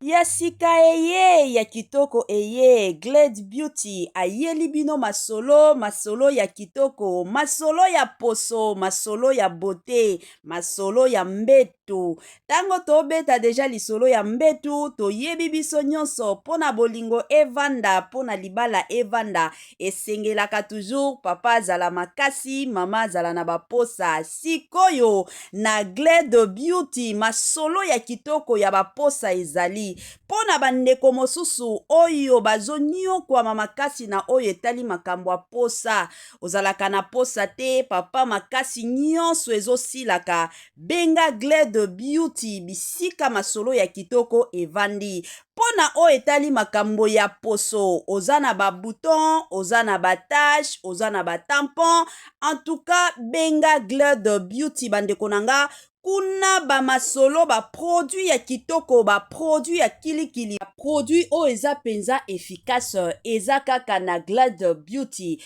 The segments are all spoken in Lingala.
Ya sika eye ya kitoko eye Glade Beauty ayeli bino masolo, masolo ya kitoko, masolo ya poso, masolo ya beaute, masolo ya mbetu. Tango tobeta deja lisolo ya mbetu, toyebi biso nyonso mpo na bolingo evanda, mpo na libala evanda, esengelaka toujours papa azala makasi, mama azala na baposa. Sikoyo na Glade Beauty masolo ya kitoko ya baposa ezali mpo na bandeko mosusu oyo bazonyokwama makasi na oyo etali makambo ya posa. Ozalaka na posa te papa, makasi nyonso ezosilaka. Benga Glade Beauty bisika masolo ya kitoko evandi. Mpo na oyo etali makambo ya poso, oza na ba bouton, oza na ba tache, oza na ba tampon, en tout cas benga Glade Beauty bandeko na nga. Kuna ba masolo, ba produit ya kitoko, ba produit ya kilikili, ba produit oyo eza mpenza efficace, eza kaka na Glade Beauty.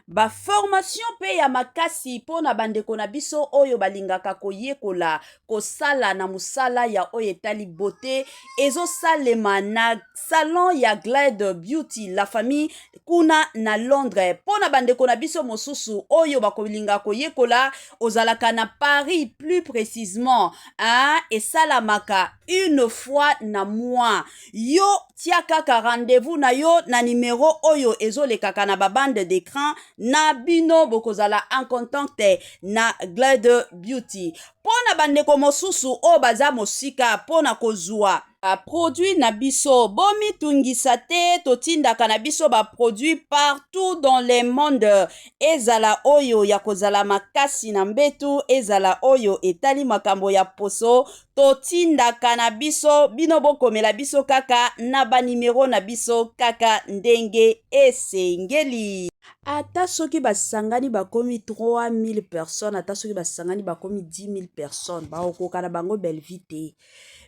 Ba formation mpe ya makasi mpo na bandeko na biso oyo balingaka koyekola kosala na mosala ya oyo etali beauté ezosalema na salon ya Glade Beauty la famille kuna na Londres. Mpo na bandeko na biso mosusu oyo bakolinga koyekola, ozalaka na Paris plus précisément, hein, esalamaka une fois na mois. Yo tia kaka rendez-vous na yo na numero oyo ezolekaka na babande d'écran na bino, bokozala en contact na Glade Beauty. Mpo na bandeko mosusu oyo baza mosika mpo na kozwa baproduit na biso, bomitungisa te, totindaka na biso baproduit partout dans le monde, ezala oyo ya kozala makasi na mbetu, ezala oyo etali makambo ya poso, totindaka na biso. Bino bokomela biso kaka na banimero na biso kaka ndenge esengeli. Ata soki basangani bakomi 3000 personnes, ata soki basangani bakomi 10 000 personnes, bakokoka na bango Bellevie te.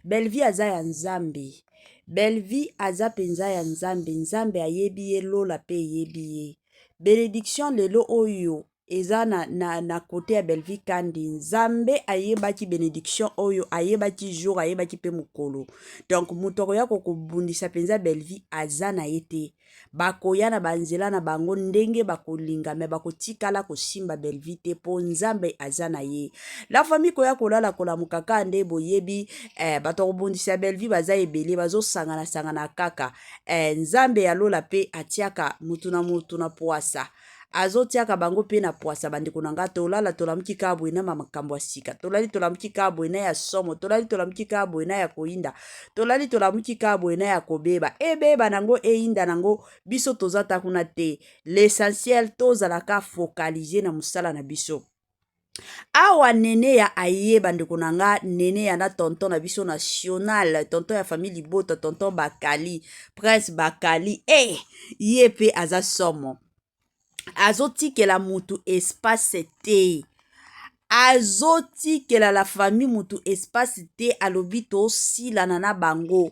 Bellevie aza ya Nzambe. Bellevie aza mpenza ya Nzambe. Nzambe ayebi ye, lola mpe eyebi ye. Bénédiction lelo oyo eza na côté ya Bellevie Kandi. Nzambe ayebaki bénédiction oyo, ayebaki jour, ayebaki mpe mokolo. Donc moto akoya kokobundisa mpenza Bellevie aza na ye te. Bakoya na banzela na bango ndenge bakolinga, me bakotikala kosimba Bellevie te, mpo Nzambe aza na ye. La famille, koya kolala kolamuka kaka nde boyebi, bato akobundisa Bellevie baza ebele, bazosangana-sangana kaka. Nzambe ya lola mpe atiaka mutu na mutu na poasa, azotiaka bango mpe na poasa. Bandeko na nga, tolala tolamuki kaka boye na makambo ya sika, tolali tolamuki kaka boye na ya somo, tolali tolamuki kaka boye na ya koyinda, tolali tolamuki kaka boye na ya kobeba. Ebeba nango, eyinda nango, biso toza ta kuna te. L'essentiel, tozalaka focalisé na mosala na biso. Awa nene ya aye, bandeko na nga, nene ya na tonton na biso national, tonton ya famille libota, tonton Bakali, Prince Bakali, ye mpe aza somo. Azotikela mutu espace te, azotikela la famille mutu espace te. Alobi tosilana na bango,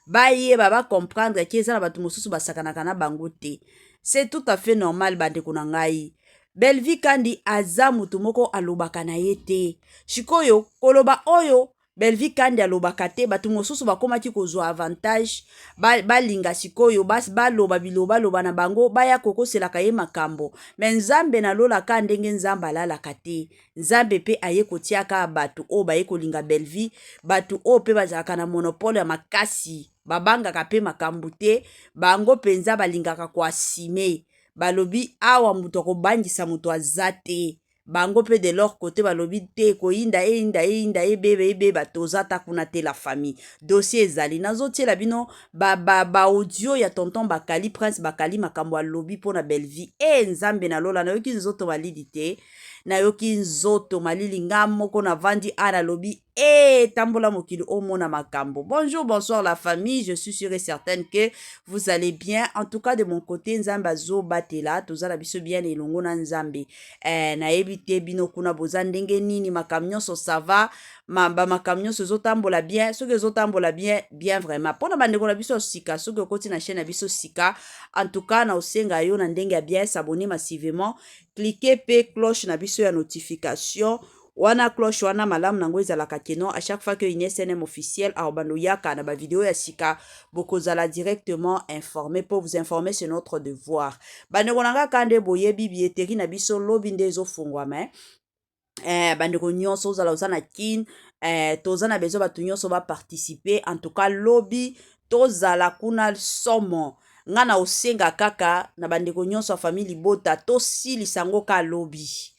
bayeba, bacomprendre ke eza na bato mosusu basakanaka na bango te. C'est tout à fait normal, bandeko na ngai. Bellevie Kandi aza motu moko alobaka na ye te. Sikoyo koloba oyo Bellevie Kandi alobaka te, bato mosusu bakomaki kozwa avantage, balinga sikoyo baloba bilobaloba na bango, baya kokoselaka ye makambo. Me Nzambe nalolaka ndenge Nzambe alalaka te. Nzambe mpe aye kotiaka bato oyo baye kolinga Bellevie, bato oyo mpe bazalaka na monopole ya makasi, babangaka mpe makambo te. Bango mpenza balingaka koassumer. Balobi awa moto akobangisa moto aza te. Bango mpe de leur côté balobi te, koyinda eyinda, eyinda, ebeba, ebeba, toza ta kuna te. La famille, dossier ezali, nazotiela bino baaudio ba, ba ya tonton Bakali, Prince Bakali, makambo alobi mpo na Bellevie. E Nzambe na lola, nayoki nzoto malili te, nayoki nzoto malili. Nga moko navandi a nalobi e tambola mokili omona makambo. Bonjour, bonsoir la famille, je suis sûre et certaine que vous allez bien. En tout cas, de mon côté, Nzambe azobatela, toza na biso bien elongo na Nzambe. Nayebi te bino kuna boza ndenge nini, makambo nyonso ça va, bamakambo nyonso ezotambola bien? Soki ezotambola bien bien vraiment, mpona bandeko na biso ya sika, soki okoti na chaîne na biso sika, en tout cas na osenga yo na ndenge ya bien, s'abonner massivement, cliquer mpe cloche na biso ya notification. Wana cloche wana malamu nango ezalaka que non à chaque fois que Ines NM officiel akobanda oyaka na ba video ya sika bokozala directement informé po vous informer c'est notre devoir. Bandeko na nga ka nde boyebi billetterie na biso lobi nde ezofungwama eh. Eh, bandeko nyonso ozala oza na kin eh, toza na besoin bato nyonso baparticipe en tout cas lobi tozala kuna somo nga na osenga kaka na bandeko nyonso ya famille libota tosilisa yango ka lobi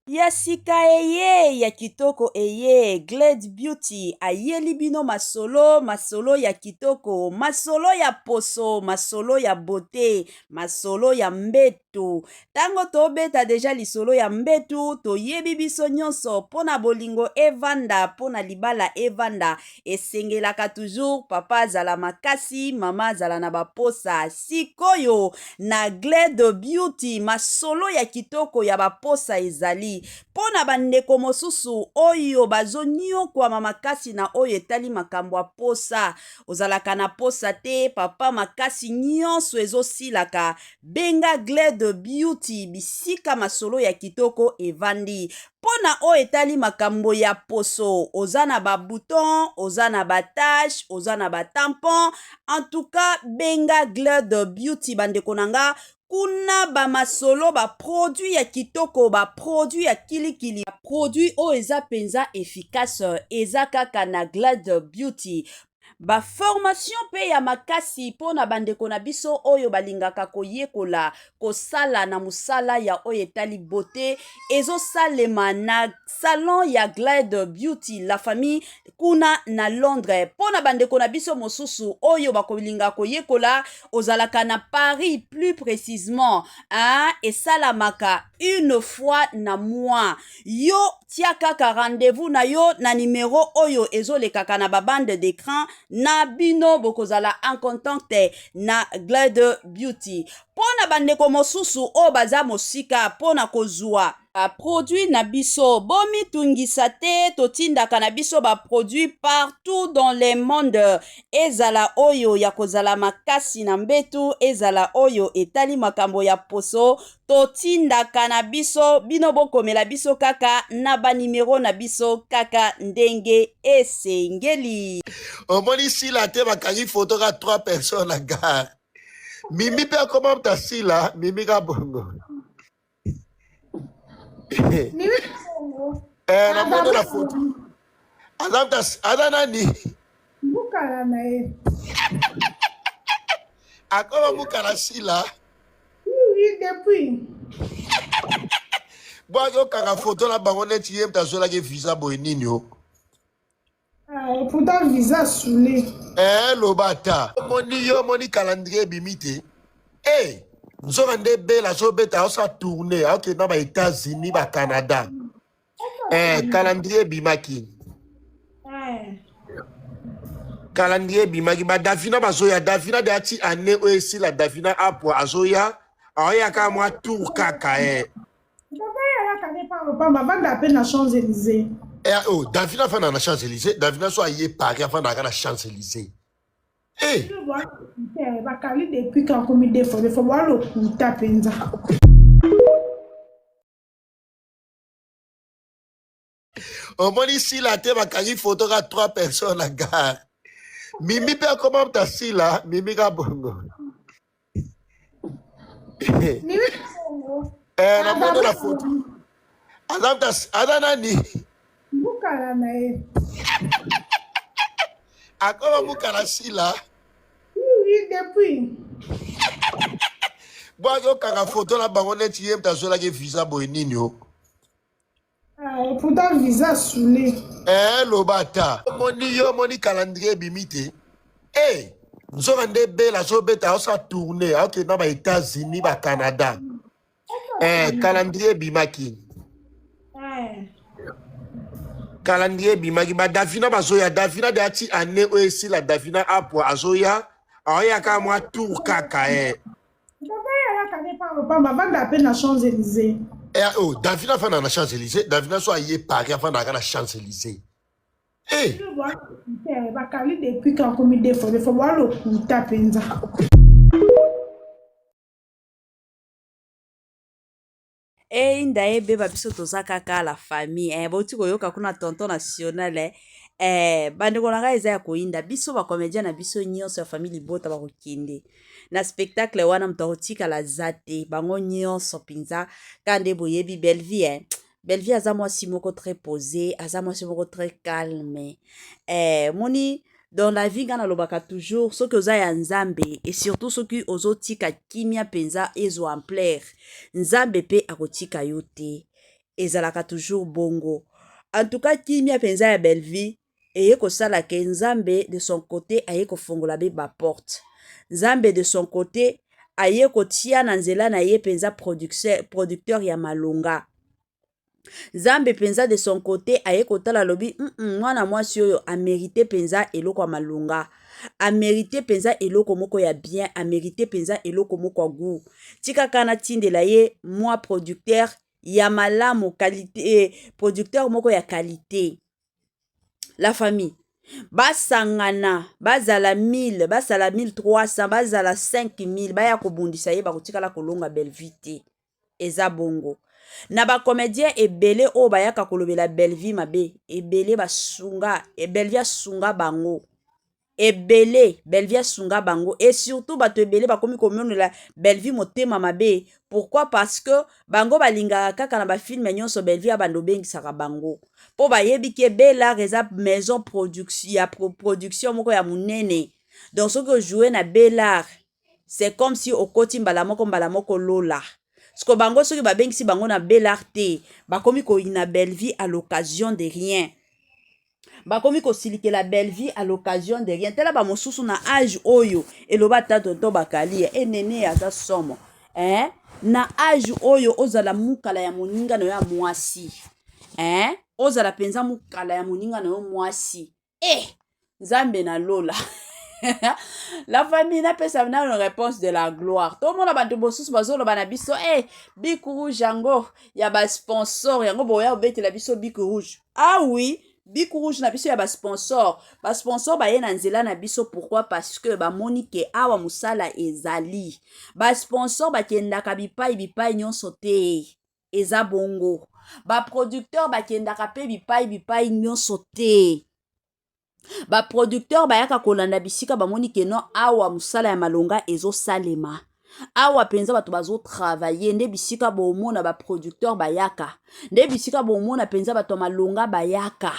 Ya sika eye, ya kitoko eye, Glade Beauty ayeli bino masolo, masolo ya kitoko, masolo ya poso, masolo ya beaute, masolo ya mbetu. Tango tobeta deja lisolo ya mbetu, toyebi biso nyonso mpo na bolingo evanda, mpo na libala evanda, esengelaka toujours papa azala makasi, mama azala na baposa. Sikoyo na Glade Beauty masolo ya kitoko ya baposa ezali mpo na bandeko mosusu oyo bazonyokwama makasi na oyo etali makambo ya posa. Ozalaka na posa te papa, makasi nyonso ezosilaka. Benga Glade Beauty bisika masolo ya kitoko evandi. Mpo na oyo etali makambo ya poso, oza na ba boutons, oza na ba taches, oza na ba tampons, en tout cas benga Glade Beauty bandeko na nga kuna ba masolo ba produits ya kitoko ba produits ya kilikili ba produits oyo eza mpenza efficace eza kaka na Glade Beauty Ba formation pe ya makasi po na bandeko na biso oyo balingaka koyekola kosala na mosala ya oyo etali beaute ezosalema na salon ya Glade Beauty la famille kuna na Londres. Po na bandeko na biso mosusu oyo bakolinga koyekola, ozalaka na Paris plus precisement, hein, esalamaka une fois na mois. Yo tia kaka rendez-vous na yo na numero oyo ezolekaka na ba bande d'écran na bino, bokozala en contact na Glade Beauty. Mpo na bandeko mosusu oyo baza mosika mpo na kozwa baproduit na biso, bomitungisa te, totindaka na biso baproduit partout dans le monde, ezala oyo ya kozala makasi na mbetu, ezala oyo etali makambo ya poso, totindaka na biso bino bokomela biso kaka na banimero na biso kaka ndenge esengeli. Omoni sila te bakangi foto ka 3 personnes na gare. Mimi mpe akoma moto asila mimi ka bongo. Mimi Bongo. Eh, namoni na foto aza moto aza nani Mukala na ye. Akoma mukala sila. Oui, depuis. Bo azokanga foto na bango neti ye moto azwelaki visa boye nini o. Ah, et pourtant visa soule. Eh, loba ata omoni yo omoni calendrier ebimi te e nzoka nde bela azobeta aosa tourne aokende na ba États-Unis ba Canada eh, calendrier ebimaki Eh. Calendrier ebimaki ba Davina bazoya. Davina de ati année oyo esila Davina apwa azoya aoya kaka mwa tour kaka eh. Papa ye ayaka nde pamba pamba avanda pe na Champs Elysees. Eh, oh, Davina afanda na Champs Elysees. Davina so aye Paris afandaka na Champs Elysees. Eh. Bino boa lokuta eh, bakali depuis quand akomi defo defo boa lokuta mpenza. Omoni sila te bakangi foto ka 3 personnes na gare. Mimi mpe akoma moto asila mimi ka bongo. Mimi Bongo. Eh, namoni na foto aza moto aza nani Mukala na ye. Akoma mukala sila. Oui, depuis. Bo azokanga foto na bango neti ye moto azwelaki visa boye nini o. Ah, et pourtant visa soule. Eh, loba ata omoni yo omoni calendrier ebimi te e nzoka nde bela azobeta aosa tourne aokende na ba États-Unis ba Canada eh, calendrier ebimaki Eh. Calendrier ebimaki ba Davina bazoya. Davina de ati année oyo esila Davina apwa azoya aoya kaka mwa tour kaka eh. Papa ye ayaka nde pamba pamba avanda pe na Champs Elysees. Eh, oh, Davina afanda na Champs Elysees. Davina so aye Paris afandaka na Champs Elysees. Eh. Bino boa lokuta eh, bakali depuis quand akomi defo defo boa lokuta mpenza. Eyinda ebeba biso toza kaka la famille eh, bauti koyoka kuna tonton national eh. Eh, bandeko na ngai eza ya koyinda biso bacomédien na biso nyonso ya famille libota bakokende na spectacle wana moto akotikala aza te bango nyonso mpenza kaka nde boyebi bellevie eh. Bellevie aza mwasi moko très posé aza mwasi moko très calme eh, moni dans la vie ngai nalobaka toujours soki oza ya nzambe et surtout soki ozotika kimia mpenza ezwa ampleur nzambe mpe akotika yo te ezalaka toujours bongo en tout cas kimia mpenza ya bellevie eye kosala ke nzambe de son côté aye kofongola be baporte nzambe de son côté aye kotia na nzela na ye mpenza producteur ya malonga nzambe mpenza de son côté aye kotala alobi mm -mm, mwana mwasi oyo amérite mpenza eloko ya malonga amérite mpenza eloko moko ya bien amérite mpenza eloko moko ya goût tika natindela ye mwa producteur ya malamu qualité eh, producteur moko ya qualité la famille basangana bazala 1000 basala 1300 bazala 5000 baya kobundisa ye bakotikala kolonga bellevie te eza bongo na bacomédien ebele oyo bayaka kolobela bellevie mabe ebele basunga bellevie asunga bango ebele bellevie asunga bango et surtout bato ebele bakomi komonela bellevie motema mabe pourquoi parce que bango balingaka kaka na bafilme nyonso bellevie abanda obengisaka bango mpo bayebi ke belar eza maison production, ya pro, production moko ya monene donc soki ojoue na belar c'est comme si okoti mbala moko mbala moko lola siko bango soki babengisi bango na belar te bakomi koyina bellevie à l'occasion de rien bakomi kosilikela bellevie à l'occasion de rien tala bamosusu na age oyo eloba ata tonton bakali enene aza somo eh? na age oyo ozala mukala ya moninga na yo ya mwasi eh? ozala mpenza mukala ya moninga na yo mwasi eh! nzambe na lola la famille napesa nano réponse de la gloire tomona bato mosusu bazoloba na biso e eh, bic rouge yango ya basponsor yango boya obetela biso bic rouge ah oui bic rouge na biso ya basponsor basponsor baye na nzela na biso pourquoi parce que bamoni ke awa mosala ezali basponsor bakendaka bipai bipai nyonso te eza bongo baproducteur bakendaka mpe bipai bipai nyonso te baproducteur bayaka kolanda bisika bamoni ke no awa mosala ya malonga ezosalema awa mpenza bato bazotravaille nde bisika bomona baproducteur bayaka nde bisika bomona mpenza bato ya malonga bayaka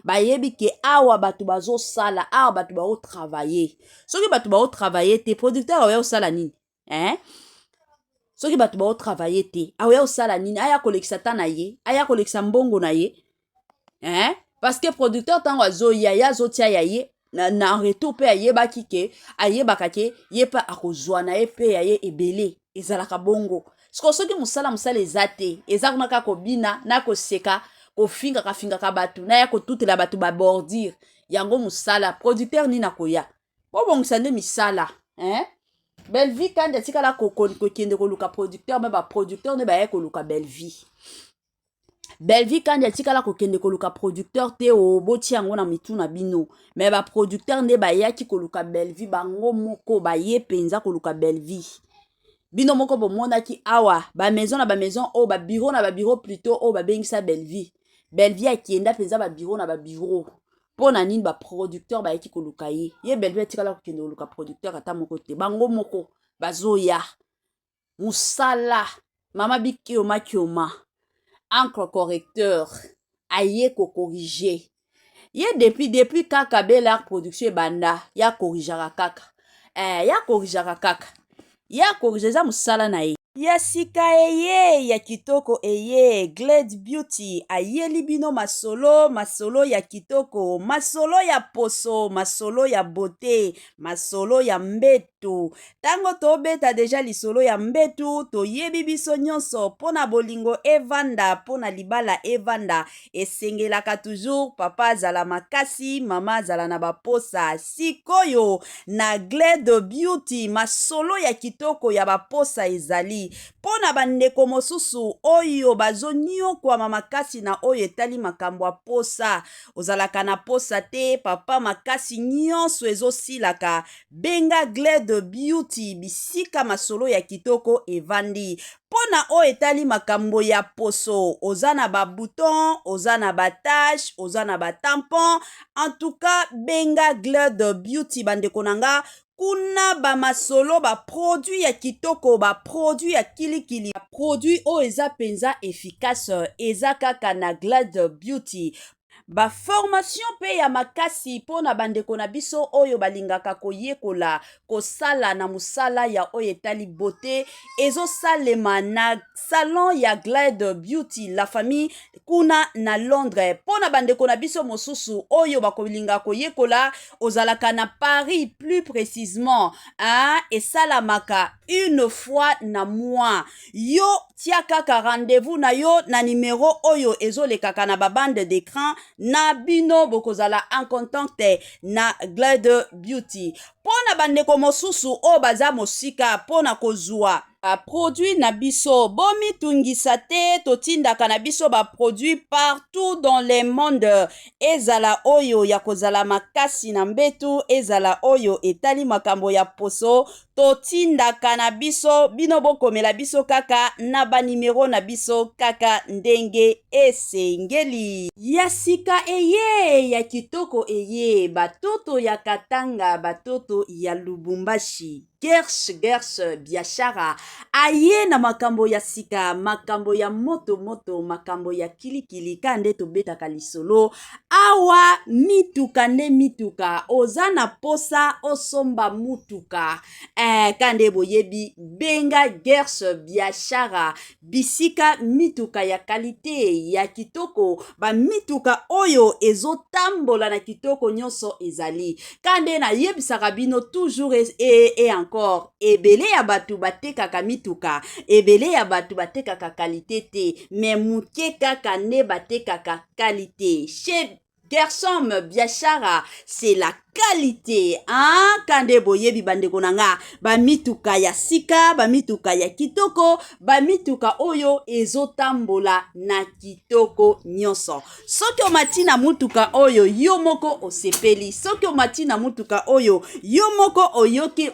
bayebi ke awa bato bazosala awa bato baotravaille soki bato baotravaille te producteur aoya kosala nini eh? soki bato baotravaille te aoya kosala nini aya kolekisa ta na ye aya kolekisa mbongo na ye eh? parce que producteur ntango azoya ye azotia ya ye na, na retour mpe ayebaki ke ayebaka ke ye mpe akozwa na ye mpe ya ye ebele ezalaka bongo siko soki mosala mosala eza te eza kuna kaka kobina na koseka kofingaka fingaka bato na ya kotutela bato babordure yango mosala producteur nini akoya bobongisa nde misala eh? Bellevie kandi atikala kokende koluka producteur me baproducteur nde baye koluka Bellevie Bellevie kandi atikala kokende koluka producteur te o botia yango na mitu na bino me baproducteur nde bayaki koluka Bellevie bango moko baye mpenza koluka Bellevie bino moko bomonaki awa bamaison na bamaison oyo babiro na babiro plutôt oyo babengisa Bellevie Bellevie akenda mpenza babiro na babiro mpo na nini baproducteur bayaki koluka ye ye Bellevie atikala kokende koluka producteur ata moko te bango moko bazoya mosala mama bikioma kioma encre correcteur aye kokorige ye depuis depuis kaka belar production ebanda ya korigaka kaka eh, ya korigaka kaka ya korige eza mosala na ye ya sika eye ya kitoko eye Glade Beauty ayeli bino masolo masolo ya kitoko masolo ya poso masolo ya beauté masolo ya mbetu ntango tobeta deja lisolo ya mbetu toyebi biso nyonso mpo na bolingo evanda mpo na libala evanda esengelaka toujours papa azala makasi mama azala na baposa sikoyo na Glade Beauty masolo ya kitoko ya baposa ezali. Mpo na bandeko mosusu oyo bazonyokwama makasi na oyo etali makambo ya posa, ozalaka na posa te papa, makasi nyonso ezosilaka, benga Glade Beauty bisika masolo ya kitoko evandi. Mpo na oyo etali makambo ya poso, oza na ba bouton, oza na ba tache, oza na ba tampon, en tout cas benga Glade Beauty bandeko na nga. Kuna ba masolo, ba produit ya kitoko, ba produit ya kilikili, ba produit oyo eza penza efficace eza kaka na Glade Beauty. Ba formation pe ya makasi po na bandeko na biso oyo balingaka koyekola kosala na mosala ya oyo etali beaute ezosalema na salon ya Glade Beauty la famille kuna na Londres. Mpo na bandeko na biso mosusu oyo bakolinga koyekola, ozalaka na Paris plus précisément, hein, esalamaka une fois na mois. Yo tia kaka rendez-vous na yo na numero oyo ezolekaka na ba bande d'écran na bino, bokozala en contact na Glade Beauty. Mpo na bandeko mosusu oyo baza mosika mpo na kozwa baproduit na biso, bomitungisa te, totindaka na biso baproduit partout dans le monde, ezala oyo ya kozala makasi na mbetu, ezala oyo etali makambo ya poso, totindaka na biso. Bino bokomela biso kaka na banimero na biso kaka ndenge esengeli. Ya sika eye, ya kitoko eye, batoto ya Katanga, batoto ya Lubumbashi, Gersh Gersh Biashara aye na makambo ya sika, makambo ya moto moto, makambo ya kilikili. Ka nde tobetaka lisolo awa, mituka nde mituka. Oza na posa osomba mutuka, ka nde boyebi, benga Gersh Biashara, bisika mituka ya kalite ya kitoko, bamituka oyo ezotambola na kitoko nyonso ezali. Ka nde nayebisaka bino toujours et encore, ebele ya bato batekaka mituka, ebele ya bato batekaka kalite te, me moke kaka nde batekaka kalite. Chez Gersom Biashara, c'est la qualité, hein? Kande boyebi bandeko na nga, bamituka ya sika, bamituka ya kitoko, bamituka oyo ezotambola na kitoko nyonso. Soki omati na mutuka oyo, yo moko osepeli. Soki omati na mutuka oyo, yo moko oyoki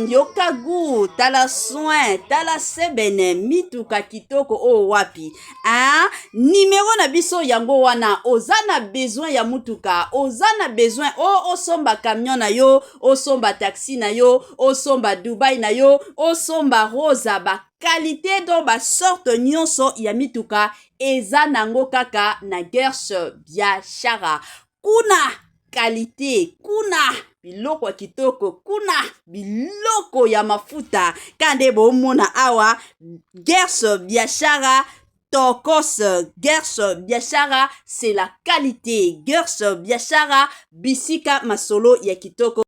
yoka gu, tala soin, tala sebene, mituka kitoko oyo wapi, hein? Nimero na biso yango wana. Oza na besoin ya mutuka, oza na besoin o osomba camion na yo, osomba taxi na yo, osomba Dubai na yo, osomba Rosa, ba qualité donc basorte nyonso ya mituka eza nango kaka na Gersh Biashara. Kuna qualité, kuna biloko ya kitoko, kuna biloko ya mafuta. Ka nde bomona awa Gersh Biashara tokos. Gersh Biashara, c'est la qualité. Gersh Biashara, bisika masolo ya kitoko.